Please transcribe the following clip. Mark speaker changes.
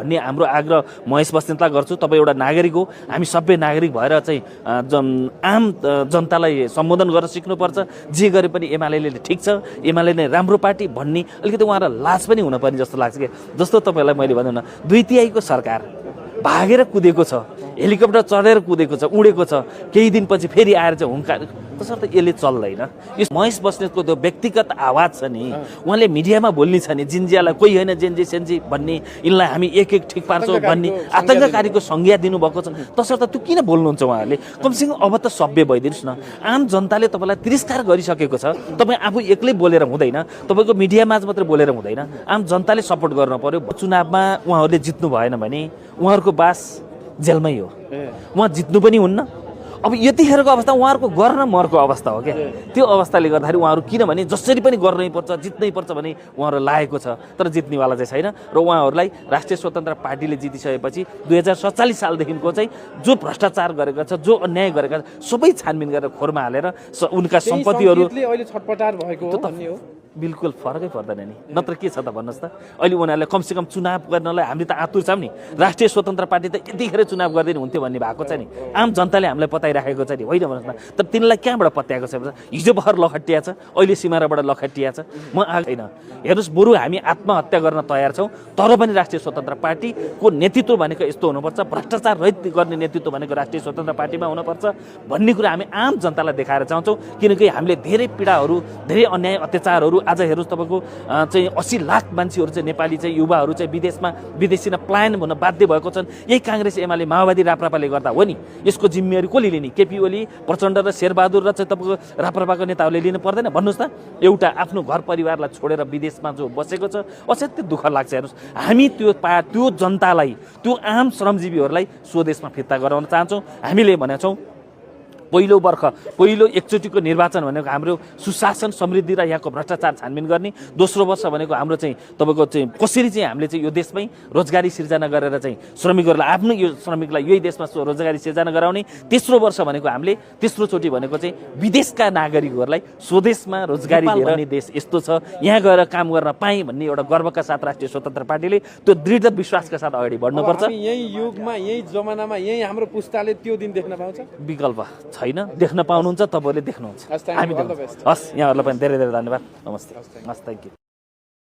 Speaker 1: भन्ने हाम्रो आग्रह महेश बस्नेतलाई गर्छु। तपाईँ एउटा नागरिक हो, हामी सबै नागरिक भएर चाहिँ आम जनतालाई सम्बोधन गर्न सिक्नुपर्छ। जे गरे पनि एमाले ठिक छ, एमाले नै राम्रो पार्टी भन्ने अलिकति उहाँलाई लाज पनि हुनुपर्ने जस्तो लाग्छ कि। जस्तो तपाईँलाई मैले भनौँ न, 2/3 सरकार भागेर कुदेको छ, हेलिकप्टर चढेर कुदेको छ, उडेको छ, केही दिनपछि फेरि आएर चाहिँ हुङ्कार, तसर्थ यसले चल्दैन। यो महेश बस्नेतको त्यो व्यक्तिगत आवाज छ नि, उहाँले मिडियामा बोल्ने छ नि, जिन्जियालाई कोही होइन जेन्जी सेन्जी भन्ने, यिनलाई हामी एक एक ठिक पार्छौँ भन्ने आतङ्ककारीको संज्ञा दिनुभएको छ। तसर्थ त्यो किन बोल्नुहुन्छ उहाँहरूले? कमसेकम अब त सभ्य भइदिनुहोस् न। आम जनताले तपाईँलाई तिरस्कार गरिसकेको छ, तपाईँ आफू एक्लै बोलेर हुँदैन, तपाईँको मिडियामा मात्रै बोलेर हुँदैन, आम जनताले सपोर्ट गर्न पर्यो। चुनावमा उहाँहरूले जित्नु भएन भने उहाँहरूको बास जेलमै हो, उहाँ जित्नु पनि हुन्न। अब यतिखेरको अवस्था उहाँहरूको गर्न मर्को अवस्था हो क्या। त्यो अवस्थाले गर्दाखेरि उहाँहरू किनभने जसरी पनि गर्नै पर्छ, जित्नै पर्छ भने उहाँहरू लागेको छ, तर जित्नेवाला चाहिँ छैन। र उहाँहरूलाई राष्ट्रिय स्वतन्त्र पार्टीले जितिसकेपछि 2047 सालदेखिको चाहिँ जो भ्रष्टाचार गरेका छ, जो अन्याय गरेका छ, सबै छानबिन गरेर खोरमा हालेर उनका सम्पत्तिहरू
Speaker 2: अहिले छटपटार भएको हो।
Speaker 1: बिल्कुल फरकै पर्दैन नि, नत्र के छ त भन्नुहोस् त। अहिले उनीहरूले कमसेकम चुनाव गर्नलाई हामी त आतुर छौँ नि, राष्ट्रिय स्वतन्त्र पार्टी त यतिखेर चुनाव गर्दैन हुन्थ्यो भन्ने भएको छ नि, आम जनताले हामीलाई पताइराखेको छ नि, होइन भन्नुहोस् न। तर तिनलाई कहाँबाट पत्याएको छ? हिजो भर्खर लखटिया छ, अहिले सिमाराबाट लखटिया छ। म होइन, हेर्नुहोस्, बरु हामी आत्महत्या गर्न तयार छौँ, तर पनि राष्ट्रिय स्वतन्त्र पार्टीको नेतृत्व भनेको यस्तो हुनुपर्छ, भ्रष्टाचार रहित गर्ने नेतृत्व भनेको राष्ट्रिय स्वतन्त्र पार्टीमा हुनुपर्छ भन्ने कुरा हामी आम जनतालाई देखाएर चाहन्छौँ। किनकि हामीले धेरै पीडाहरू, धेरै अन्याय अत्याचारहरू, आज हेर्नुहोस् तपाईँको चाहिँ 80 लाख मान्छेहरू चाहिँ नेपाली चाहिँ युवाहरू चाहिँ विदेशीमा पलायन हुन बाध्य भएको छन्। यही काङ्ग्रेस एमाले माओवादी राप्रपाले गर्दा हो नि। यसको जिम्मेवारी कसले लिने? केपी ओली, प्रचण्ड र शेरबहादुर र चाहिँ तपाईँको राप्रपाको नेताहरूले लिनु पर्दैन? भन्नुहोस् त। एउटा आफ्नो घर परिवारलाई छोडेर विदेशमा जो बसेको छ, असाध्यै दुःख लाग्छ। हेर्नुहोस्, हामी त्यो जनतालाई, त्यो आम श्रमजीवीहरूलाई स्वदेशमा फिर्ता गराउन चाहन्छौँ। हामीले भनेको छौँ पहिलो एकचोटिको निर्वाचन भनेको हाम्रो सुशासन, समृद्धि र यहाँको भ्रष्टाचार छानबिन गर्ने, दोस्रो वर्ष भनेको हाम्रो चाहिँ तपाईँको चाहिँ कसरी चाहिँ हामीले चाहिँ यो देशमै रोजगारी सिर्जना गरेर चाहिँ श्रमिकहरूलाई, आफ्नो यो श्रमिकलाई यही देशमा रोजगारी सिर्जना गराउने, तेस्रो वर्ष भनेको हामीले तेस्रोचोटि भनेको चाहिँ विदेशका नागरिकहरूलाई स्वदेशमा रोजगारी दिने देश यस्तो छ, यहाँ गएर काम गर्न पाएँ भन्ने एउटा गर्वका साथ राष्ट्रिय स्वतन्त्र पार्टीले त्यो दृढ विश्वासका साथ अगाडि बढ्नुपर्छ।
Speaker 2: यही युगमा, यही जमानामा, यही हाम्रो पुस्ताले त्यो दिन देख्न पाउँछ?
Speaker 1: विकल्प छैन, देख्न पाउनुहुन्छ, तपाईँहरूले देख्नुहुन्छ। हामी हस्, यहाँहरूलाई पनि धेरै धेरै धन्यवाद। नमस्ते, हस्, थ्याङ्क यू।